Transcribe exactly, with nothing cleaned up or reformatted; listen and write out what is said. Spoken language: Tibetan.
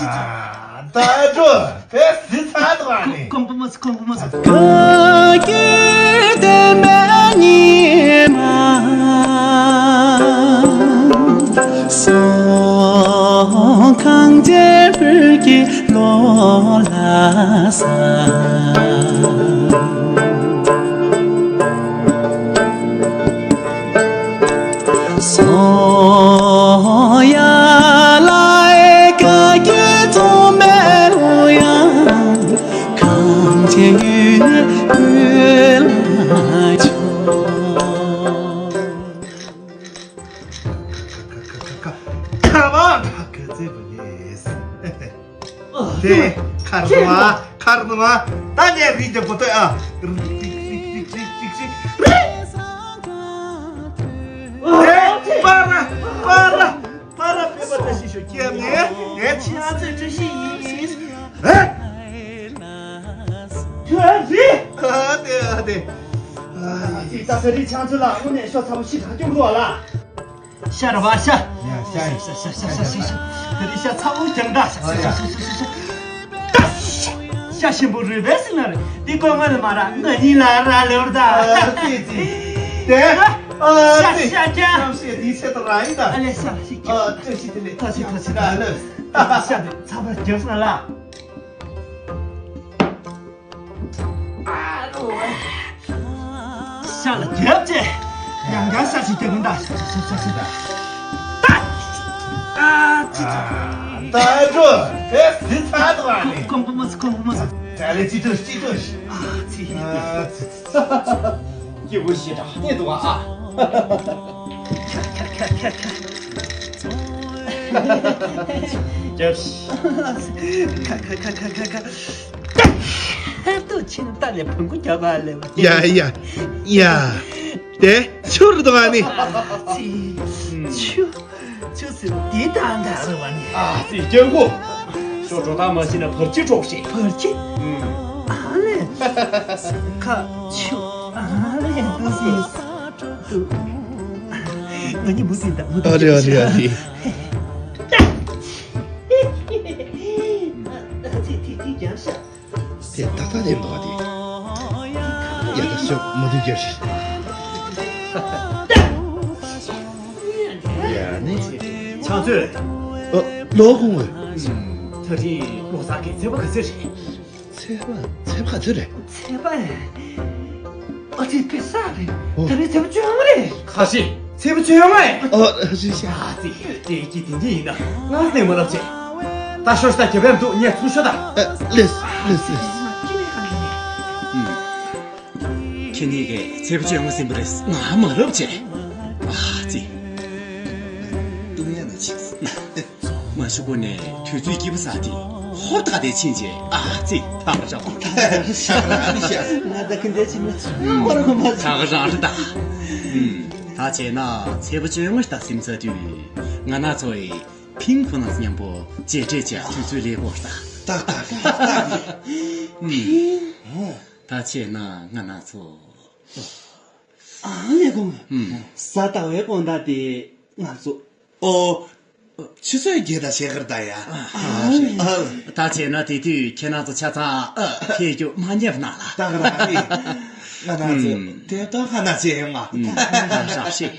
ཨ། ད་འགྲོ། དེ་ཟི་ཚ་དོ་ཨ་ནི། ཁོང་པོ་མོ་སི། ཁོང་པོ་མོ་སི། བཀའ་བརྒྱུད་བསྟན་པའི་ཉི་མ། སོ་གངས་ཅན་བོད་ཀྱི་ལོ་ལ་ས། སོ་ཡ་ལ་ཨེ་བཀའ་བརྒྱུད་ཐོགས་མེད་ལོ་ཡང་གངས་ཅན་ཡུལ་ནས་བོད་ལ་ཕྱོགས། ཁ་བ་ཁ་ཁ་ཚེ་བ་ཡེས། དེ་ཁར་ནུ་མ་ཁར་ནུ་མ། ད་ནས་རིགས་དེ་པོ་ཏོ་ཨ། རིག་རིག་རིག་རིག་རིག་རིག་རིག་རིག། ཨེ། པ་ར་པ་ར་པ་ར་པེ་པ་ཏ་ཤི་ཤོ་ཀྱེ་ནེ། ཨེ། ཆི་ཨ་ཙེ་ཅི་ཤི་ཡིན། ཨེ། ཁྱོད་ཨ་ཙི། ཨ་དེ་ཨ་དེ། ཨ་ཙི། ད་ས་རི་ཆང་ཚུ་ལ་དངོས་གནས་ཤོ་ཚ་པོ་ཤི་གྲང་སྐྱོང་འགྲོ་ལ། ཤ་ར་བ་ཤ། ཡ་ཤ་ཡ། ཤ་ཤ་ཤ་ཤ་ཤ་ཤ། དེ་རིང་ཤ་ཚ་པོ་རྐྱང་འདྲ། ཤ་ཤ་ཤ་ཤ་ཤ་ཤ། ཤ་ཞིམ་པོ་རུས་པའི་སྲིན་ལ་རེད། འདི་ཀོ་ང་ལ་མ་ར་ང་གཉིས་ལ་ར་ལེ་བར་ད། ཨ་ཙི་ཙི། དེ། ཨ་ཤ་ཙི། ཤ་རྐྱང་། ཤ་ཤ་དེའི་ཚེ་ད་ར་ཡིན་ད། ཨ་ལེ་ཤ་ཤ་རྐྱང་། ཨ་ཙི་ཤི་དེ་ལེ། ཐ་ཤི་ཐ་ཤི་ད་ལེ། ཤ་དེ་ཚ་པོ་རྒྱབ་སོང་ལ། ཤ་ལ་རྒྱབ་ཅེ། ཡང་བསྐྱར་ཤ་ཞིག་རྒྱབ་ཀྱི་འདྲ། ཤ་ཤ་ཤ་ཤ་ཤ། ད་འགྲོ། དེ་ཟི་ཚ་དོ་ཨ་ནི། ཁོང་པོ་མོ་སི། ཁོང་པོ་མོ་སི། ད་ལེ་ཅི་ཏོ་ཅི་ཏོ། ཨ་ཙི། ཨ་ཙི། སྐྱིད་པོ་ཞེ་དྲག་གནས་འདུག་ཨ། ཁ་ཁ་ཁ་ཁ་ཁ། རྒྱབ། ཁ་ཁ་ཁ་ཁ་ཁ། ཧེ་ཏོ་ཆི་ནི་ད་ནས་བོང་གུ་རྒྱབ་པ་ལེ། ཡ་ཡ་ཡ། དེ་ཆུར་འདུག་ཨ་ནི། ཨ་ཙི། ཆུ་ཆུ་ཟེར་དེ་ད་འདྲ་རེད་བ་ནི། ཨ་ཙི་སྐྱོ་གོ། ཤོ་འགྲོ་ད་མ་ཤི་ན་བར་ཆི་འཕྲོག་ཤེ། བར་ཆི། ཨ་ལེ། ཁ་ཆུ། ཨ་ལེ་ཏོ་སི། ང་གཉིས་མུ་མཐུད་ད་མུ་མཐུད། ཨ་རེ་ཨ་རེ་ཨ་རེ། ཨ་ཙི་ཐིག་ཐིག་རྒྱབ་ཤ། དེ་ཏག་ཏག་ལེན་འདུག་ཨ་དེ། ཡ་ད་ཤོག་མུ་མཐུད་རྒྱབ་ཤིག། ཡ་ནི། ཆང་མཚོས། ཨ། ལོ་ཁོང་ངོས། ད་རིང་ལོ་གསར་གྱི་ཚེས་པ་ག་ཚོད་རེད། ཚེས་པ་ཚེས་པ་ག་ཚོད་རེད། ཚེས་པ་ཨེ། ཨ་ཙི་དཔེ་བསགས་རེད། ཨོ། ད་རེས་ཚེས་པ་བཅོ་ལྔ་རེད། ཁ་ཤས་ཚེས་པ་བཅོ་ལྔ་ཨེ། ཨ་ཨ་ཤི་ཤི། ཨ་ཙི་དེ་གི་དེ་འདི་ཡིན་ན་ང་ལས་མ་ལབ་བྱས། ད་ཤོ་ཤི་ད་རྒྱབ་ཡམ་འདུག་ངས་ཚུར་ཤོ་ད། ཨ་ལེས་ལེས་ལེས། ཁྱེད་གཉིས་ཀས་ཚེས་པ་བཅོ་ལྔ་ཟིན་པ་རེད་ང་མ་ལབ་བྱས། ཨ་ཙི། ཏུང་ཡ་ན་ཆིག་མ་ཤི་གོ་ནས་དུས་ཚོད་སྐྱིད་པོ་ཟ་དེ་ཧོབ་ཐག་དེ་ཕྱིན་རྗེས་ཨ་ཙི་ཐག་རང་ཤག་ང་ད་གིན་དེ་ཕྱིན་ནས་ཧོར་གོ་མ་ཐག་རང་རེད་ད། ད་བྱས་ན་ཚེས་པ་བཅོ་ལྔ་ཞིག་ད་སིམ་ཚ་དུས་ང་ན་ཚོ་ཡི་ཕིང་ཁོ་ན་མཉམ་པོ་མཇལ་འཕྲད་བྱ་དུས་ཚོད་ལས་གོ་ད། ཏག་ཏག་ཏག་ཏག་ཕིང་། ད་བྱས་ན་ང་ན་ཚོ། ཨང་ལས་ཁུངས། ཨུམ། གཟའ་ཟླ་བའི་དགོང་དག་དེ་ང་ཚོ། ཨོ། ཆུ་ཚོད་བརྒྱད་དང་ཕྱེད་ཀར་ད་ཡ། ཨང་ལས། ཨ། ད་བྱས་ན་དེ་དུས་ཁྱེད་རང་ཚོ་ཆ་ཚང་ཨ་ཕེབས་རྒྱུ་མ་བསྙེལ་གནང་ལ། ད་ག་རང་ཨེ། ང་རང་ཚོ་ཨུམ། དེ་ད་ཁ་ན་བྱས་ཡོང་ང་། ཨུམ། ད་ཧྲ་ཤེས།